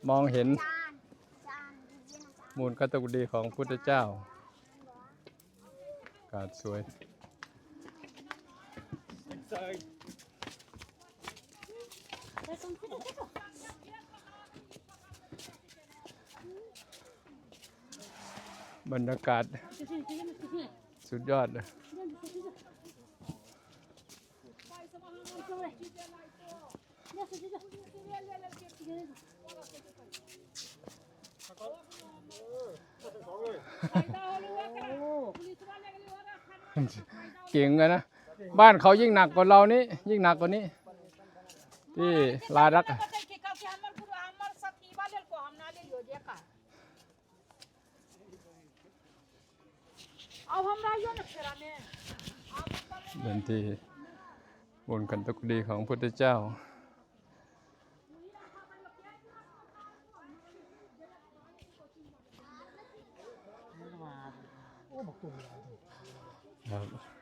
ມອງເຫັນມູນຄະໂຕກະດີຂອງພຸດທະເຈົ້າ. ອາກາດສວຍ. ບັນຍາກາດສຸດຍອດເລີຍ. ເກັ່ງກັນນະ. ບ້ານເຂົາຍິ່ງໜັກກວ່າເຮົານີ້, ຍິ່ງໜັກກວ່ານີ້ ທີ່ລາດັກ. ເປັນທີ່ບຸນຄັນທຸກດີຂອງພຸດທະເຈົ້າ. ຄັບ.